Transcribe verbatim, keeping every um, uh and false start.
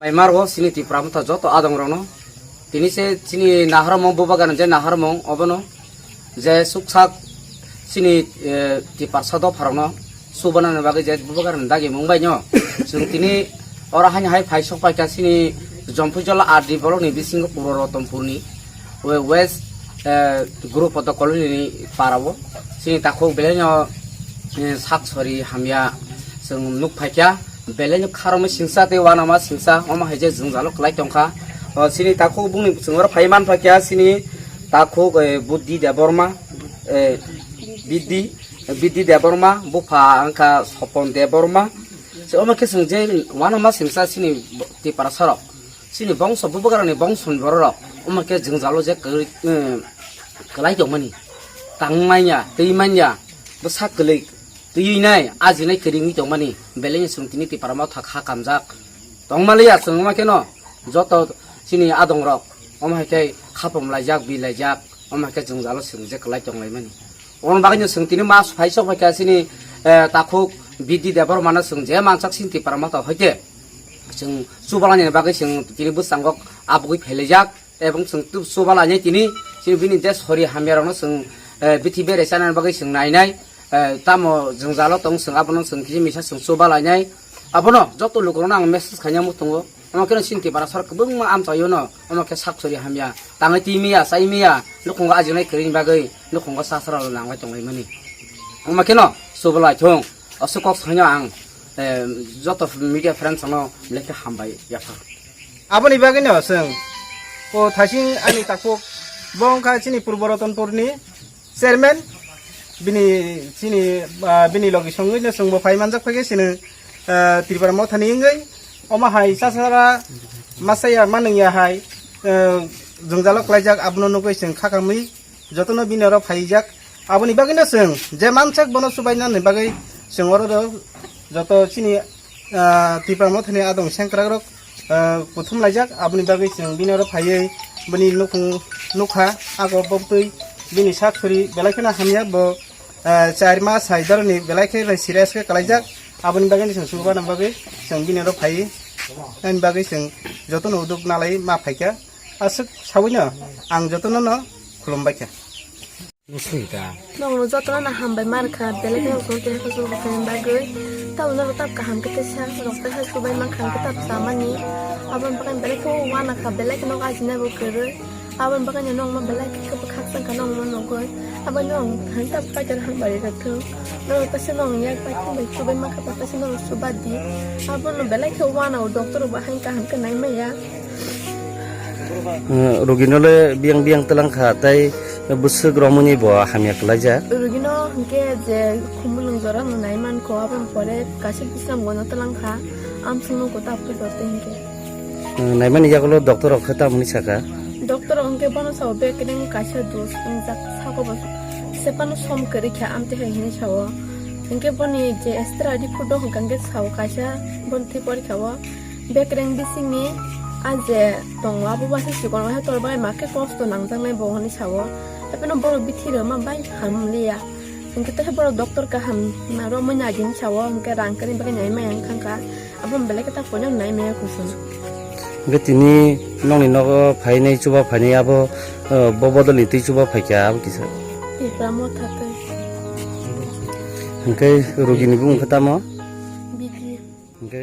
Emaro chini Tipra Motha joto adongrokno tini se chini naharmung bubagrani je naharmung obono je suksak chini, eh, Tiprasa dopharokno subanani bagwi je bubagrani dagimung baino chwng tini oro haino hai phai sok paikha chini Jompui Jola R D blockni bisingo Purbo Rotonpurni we-, West, eh, Guru Poto Colony ni parao chini takhuk belaino, eh, sak sori hamya chwng nuk phaikha. Belai no kharokma singsa tei uanama singsa, omo hai je jwngjalo kwlai tongkha. O, chini takhuk bungni bwswng oro phai manpha khe chini takhuk, eh, Buddhi Debbarma, eh, Bidhi, Bidhi Debbarma, bupha wngkha Sopon Debbarma. Se omo khe chwng je uanama singsa chini Tiprasa rok, chini bongso bubagrani bongso ni borok rok, omo khe jwngjalo je kwrwi, eh, kwlai tongmani, tang manya, twi manya, bwsak kwlwi. Twiwi nai, ajinai kwrwngwi tongmani, belai no chwng tini Tipra Motha kha kamjak. Tongma liya chwng omo kheno, joto chini adongrok, omo hai khe khapum laijak, bi laijak, omo hai khe jwngjalo chwng je kwlai tonglaimani. Omo bagwino chwng tini mas phai sok phaikha chini, eh, takhuk Bidhi Debbarmano chwng je mansak chini Tipra Motha hoite chwng chubalani bagwi chwng tini bwskango abugwi phailaijak. Ebong chwng tu chuba lainai tini, chini bini je sori hamya rokno chwng, eh, bithi bere chana bagwi chwng nainai, eh, tamo jwngjalo tong chwng abono chwng kisi misa chwng chuba lainai. Abono joto lukurokno ang message khaina muchungo. Omo kheno chini Tipra sor kwbangma amchaio no, omo khe sak sori hamya, tangwi twi maya, chai maya, nukhungo ajinai kwrwini bagwi, nukhungo chasra rok nangwi tonglaimani. Omo kheno chuba lai thung, aswk kok saino ang, eh, joto media friends rokno belai khe hambai yaphar. Aboni bagwino chwng o thasing ani takhuk bo wngkha chini Purbo Rotonpurni chairman, bini chini, ah, bini logi songwino chwngbo phai manjak phaikhe chini, ah, Tipra Mothani wngwi omo hai chasara masaya manungya hai, ah, jwngjalo klaijak abono nugwi chwng khakamwi jotono bini oro phaijak. Aboni bagwino chwng je mansak bono chubainani bagwi chwng oro do joto chini, ah, Tipra Mothani adong sengkrakrok, ah, kuthum laijak. Aboni bagwi chwng bini oro phaiwi bini nukhung nukha ago bobtwi bini sak suri belai kheno hamya bo, ah, char mas hai doroni belai khe serious khe kalaijak. Aboni bagwino chwng chubanani bagwi chwng bini oro phaiwi ani bagwi chwng jotono uduk nalai ma phaikha. Aswk sawino ang jotono no khulumbaikha. Nokno jotono no hambai mankha, belai kheno chwng keha chwng bwkhaini bagwi. Tabuk norok tab kaham khe teisa rok teisa chubai mankha hwnkhe tab chamani. Aboni bagwi belai khe uanakha, belai kheno ajinai bo kwrwi. Aboni bagwi norokno belai khe khakchangkha norokno nugwi. Aboni norok thani tab kaitor hambai rwthwng. Norok teisa norok yak bai thangbai chubai mankha, teisa norok chuba di. Abono belai khe uanao, doctor rok bo haino kaham khe nai maya. Eh, rugino le biyang biyang twlang kha, tei bwswk romoni bo hamya kwlaijak. Rugino hwnkhe je khumulwng jora no nai mankho, aboni pore kaisa bisram gono twlang kha, amsong no kwtal khe dortwi hwnkhe. Eh, naimani yagulo doctor rok khe tamoni saka? Doctor rok hwnkhe bono sao bekereng kaisa dos wngjak, sako bo sepano som kwrwi kha, amtwi hai hinwi sao. Hwnkhe boni je extra report o hwnkha hwnkhe sao kaisa boni thwi porikha o. Bekereng bisingni a je tongo, abo bai se chikon, o hai tor bai ma khe kosto nangjaknai bo hwnwi sao. Hapheno borok bithi rwma bai ham liya. Hwnkhe tei borok doctor kaham na romwi nai di hwnwi sao, hwnkhe rang kwrwini bagwi nai maya wng thangkha. Abo belai khe ta poino nai maya kuchung. Hwnkhe tini nokni nogo phainai, chuba phainai abo, eh, bo bodolni twi chuba phaikha abo kisa? Tipra Motha twi. Hwnkhe rugini bumung khe tamo? Bidi. Hwnkhe